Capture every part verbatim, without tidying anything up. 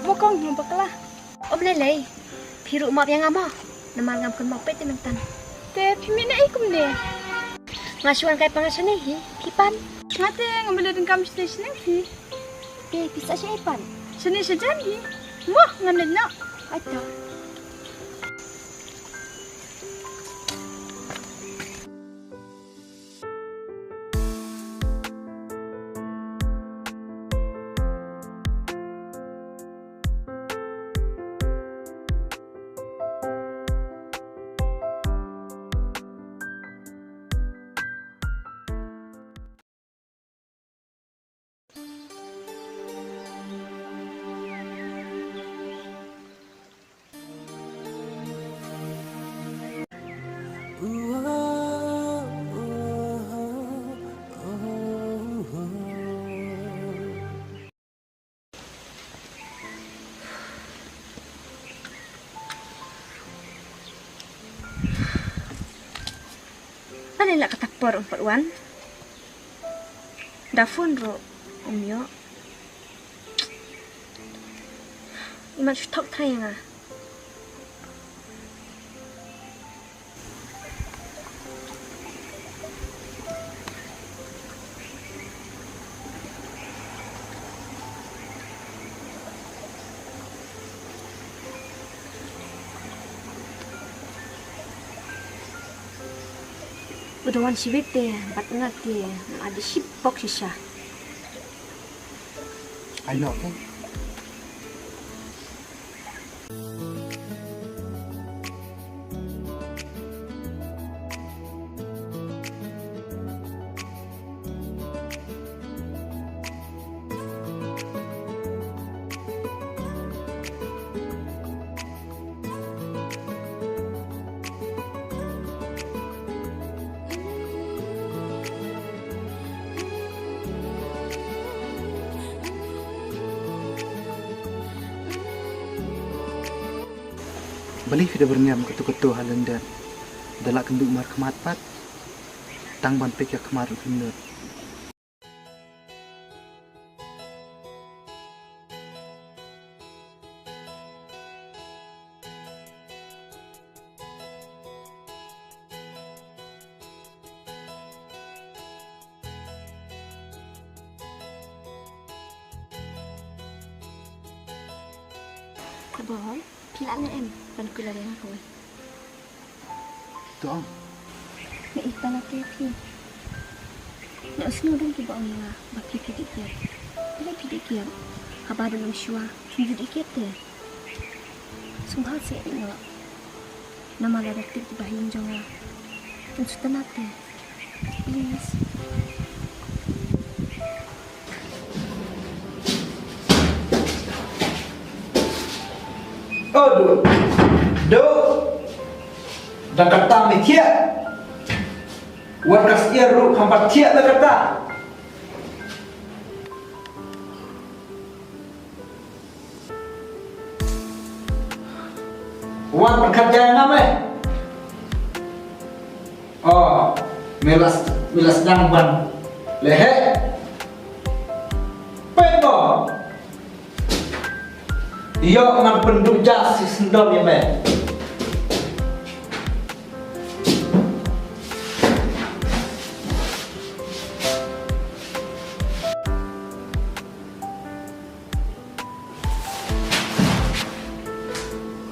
Mo kong, mo bakla. Om lei lei. Phi ruh map ïa nga mo. Namar ngam kynmaw peit te mynta. Te phi mih na ei kumne? Nga shu wan kai pang shane hi. Phi pan? Nga te ngam lei donkam shane shane hi. Te phi sa sha ei pan? Shane sha jan hi. Mo ngan leit noh. Aita. Balei la kata por um pat wan? Da phone ruh um ïoh. Imat shu thok thai nga. U da wan shibit te bad nga te nga dei shibok shisha. Ai no kan. Balei phi da byrngem katto katto ha lyndet? Da la kynduh markhmat pat, tang ban peit ka khmat ruh phim nud. Ka Bol, phi lah ne em ban kular ïa nga kawei? To ong. Nga ïeit palat ïa phi. Nga sngew don kiba ong ïa nga ba phi phi dei kiad. Balei phi dei kiad? Haba don ym shuwa phi ju dei kiad te. Sngewbha seh ïa nga. Namar lada tip kiba ha ïing jong nga, un shu tnat te. Please. Oh, Duh. Duh. Da kata me thiah. Wat ka syiar ruh kham pat thiah da kata. Wan pyrkhat jai ngam eh. Oh, me la s-, me la sdang ban leheh. Peit mo. Ïoh ngan pynduh ja shi syndon ïa me.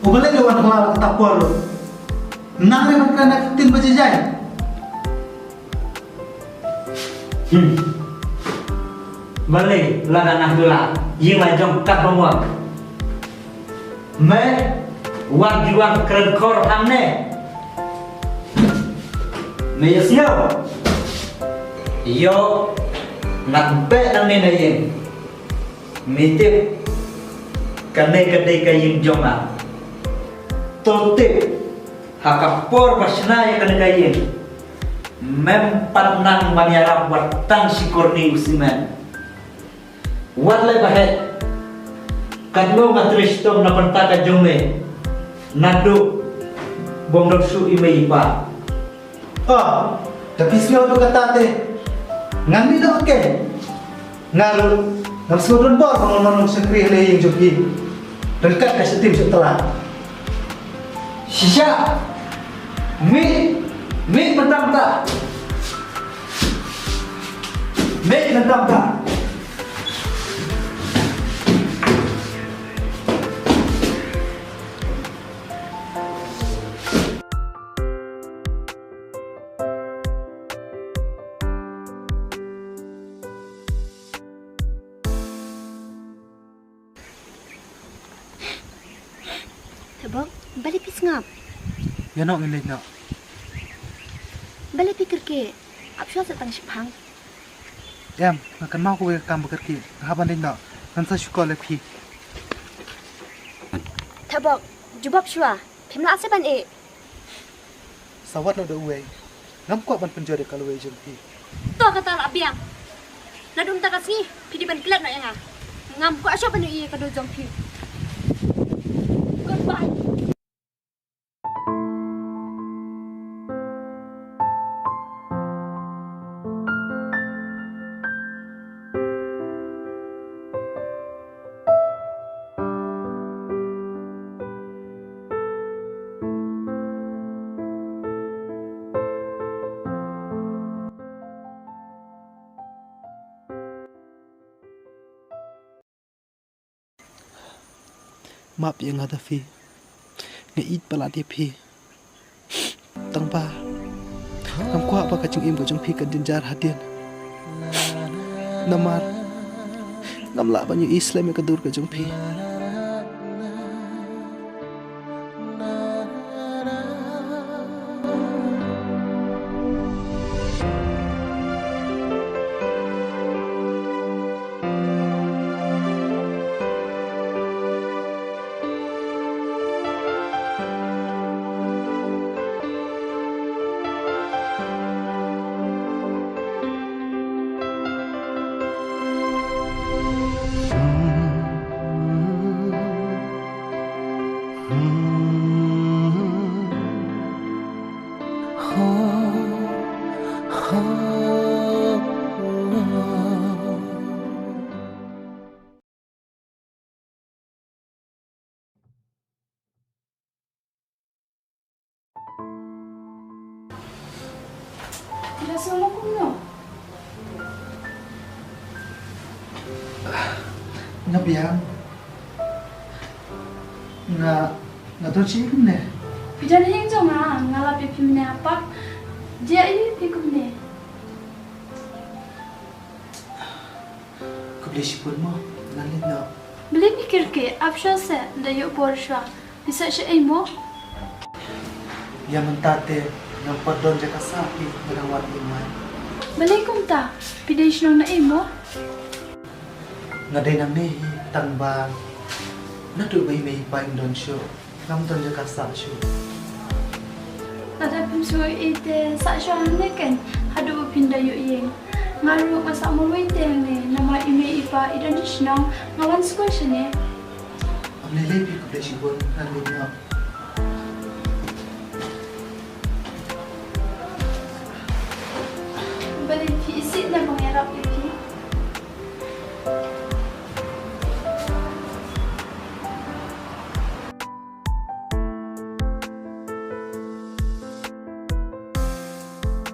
U balei la wan hla la kata por? Nang re ban kren da ka ktien ba jai jai. Hmm. Balei la da nang la ïing la jong kat ba mor. Me wat ju wan kren khor hangne. Me ïa sngew. Ïoh ngan beh nangne na ïing. Me tip, kane ka dei ka ïing jong nga. To tip, ha ka por ba shna ïa kane ka ïing, mem pat nang ban ïarap wat tang shi kurni u simen. Wat leh ba heh, katno nga trei shitom na bynta ka jong me, naduh ba ym don shuh i mei i pa. Oh, da phi sngew ïa kata te ngan mih noh ke. Nga ruh ngam sngew don bor ba ngan long shakri ha la ïing jong phi. Ryngkat ka shiteng shu tla. Shisha. Mih, mih mynta mynta. Mih mynta mynta. Thabok, balei phi sngap? Ïa noh ngin leit noh. Balei phi kyrkieh? Ap shuwa sa tang shipang. Em, nga kynmaw kawei ka kam ba kyrkieh. Nga hap ban leit noh. Ngan sa shu call ïa phi. Thabok, jubab shuwa. Phim lah sa ban ïeh. Sa wad noh da uwei. Ngam kwah ban pynjot ïa ka lawei jong phi. To kata lah biang. Naduh mynta ka sngi phi dei ban klet noh ïa nga. Ngam kwah shuh ban ïohi ïa ka dur jong phi. Goodbye. Map ïa nga da phi. Nga ïeit palat ïa phi. Tang ba ngam kwah ba ka jingim ka jong phi kan jynjar hadien. Namar ngam lah ban ïohi slem ïa ka dur ka jong phi. Ïa, sngewbha kumno? Nga biang. Nga, nga don shi kumne. Phi don hi jong nga, nga lap ïa phi mynne ha park. Jia ïa phi kumne. Khublei shibun mo, ngan leit noh. Balei phi kyrkieh, ap shuwa seh, da ïoh bor shuwa. Phi sah shaei mo? Ïa mynta te ngam pat don jaka sah phi, nga dang wad ïing mai. Balei kumta, phi dei shnong naei mo? Nga dei nangne hi tang ba naduh ba i mei i pa im don shuh. Ngam don jaka sah shuh. Lada phim sngewthuh te sah shuwa hangne ken haduh ba phin da ïoh ïing. Nga ruh nga sah marwei te hangne namar i mei i pa i don sha shnong, nga wan skul shane. Ym lei lei phi, khublei shibun, ngan leit noh. Balei phi isih na ba